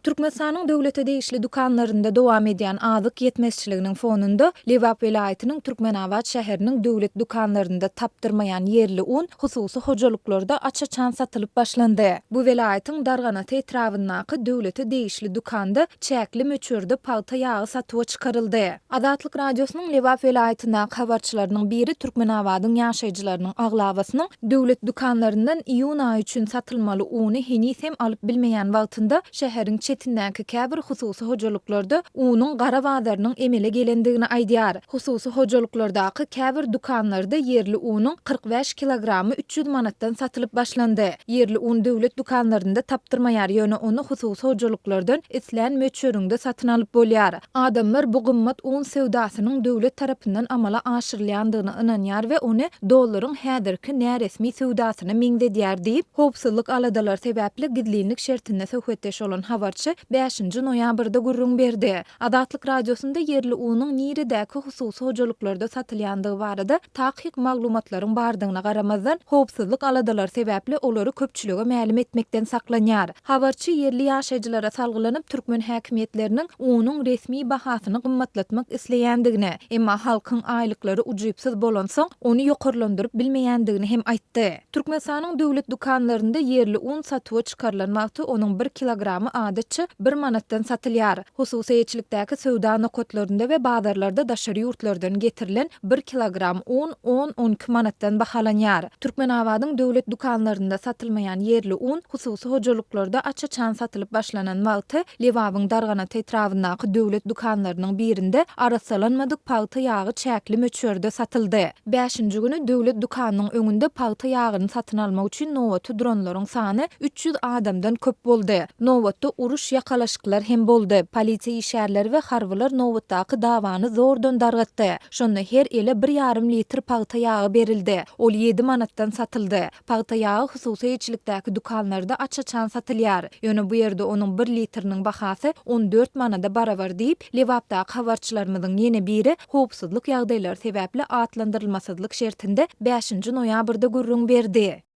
Türkmenistanyň döwlete degişli dükanlarynda dowam edýän azyk ýetmezçiliginiň fonunda, Lebap welaýatynyň Türkmenabat şäheriniň döwlet dükanlarynda tapdyrmaýan ýerli un hususy hojalyklarda aç-açan satylyp başlandy. Bu welaýatyň Darganata etrabyndaky döwlete degişli dükanda çäkli möçberde pagta ýagy satuwa çykaryldy. Azatlyk Radiosynyň Lebap welaýatyndaky habarçylarynyň biri Türkmenabadyň ýaşaýjylarynyň aglabasynyň döwlet dükanlaryndan iýun aýy üçin satylmaly uny heniz hem alyp bilmeýän wagtynda şäheriň çetindäki käbir hususy hojalyklarda unuň gara bazarynyň emele gelendigini aýdýar. Hususy hojalyklardaky käbir dükanlarda ýerli unuň 45 kilogramy 300 manatdan satylyp başlandy. Ýerli un döwlet dükanlarynda tapdyrmaýar, ýöne ony hususy hojalyklardan islän möçberiňde satyn alyp bolýar. Adamlar bu gymmat un söwdasynyň döwlet tarapyndan amala aşyrylýandygyna ynanýar we ony dollaryň häzirki näresmi söwdasyna meňzedýär diýip, howpsuzlyk aladalary sebäpli gizlinlik şertinde söhbetdeş bolan habarçy bäşinji noýabrda gürrüň berdi. Azatlyk Radiosynda ýerli unuň niredäki hususy hojalyklarda satylýandygy barada takyk maglumatlaryň bardygyna garamazdan, howpsuzlyk aladalary sebäpli olary köpçülige mälim etmekden saklanýar. Habarçy ýerli ýaşaýjylara salgylanyp, türkmen häkimiýetleriniň unuň resmi bahasyny gymmatlatmak isleýändigini, emma halkyň aýlyklary ujypsyz bolansoň, ony ýokarlandyryp bilmeýändigini hem aýtdy. Türkmenistanyň döwlet dükanlarynda ýerli un satuwa çykarylan wagty onuň bir kilogramy adatça bir manatdan satylýar. Hususy eýeçilikdäki söwda nokatlarynda we bazarlarda daşary ýurtlardan getirilen bir kilogram un on-on iki manatdan bahalanýar. Türkmenabadyň döwlet dükanlarynda satylmaýan ýerli un hususy hojalyklarda aç-açan satylyp başlanan wagty Lebabyň Darganata etrabyndaky döwlet dükanlarynyň birinde arassalanmadyk pagta ýagy çäkli möçberde satyldy. Bäşinji güni döwlet dükanynyň öňünde pagta ýagyny satyn almak üçin nobata duranlaryň sany 300 adamdan köp boldy. Nobatda uruş, ýakalaşyklar hem boldy. Polisiýa işgärleri we harbylar nobatdaky dawany zordan dargatdy. Şonda her ele bir ýarym litr pagta ýagy berildi. Ol ýedi manatdan satyldy. Pagta ýagy hususy eýeçilikdäki dükanlarda aç-açan satylýar. Ýöne bu ýerde onuň bir litriniň bahasy 14 manada barabar diýip, Lebapdaky habarçylarymyzyň ýene biri howpsuzlyk ýagdaýlary sebäpli atlandyrylmasyzlyk şertinde bäşinji noýabrda gürrüň berdi.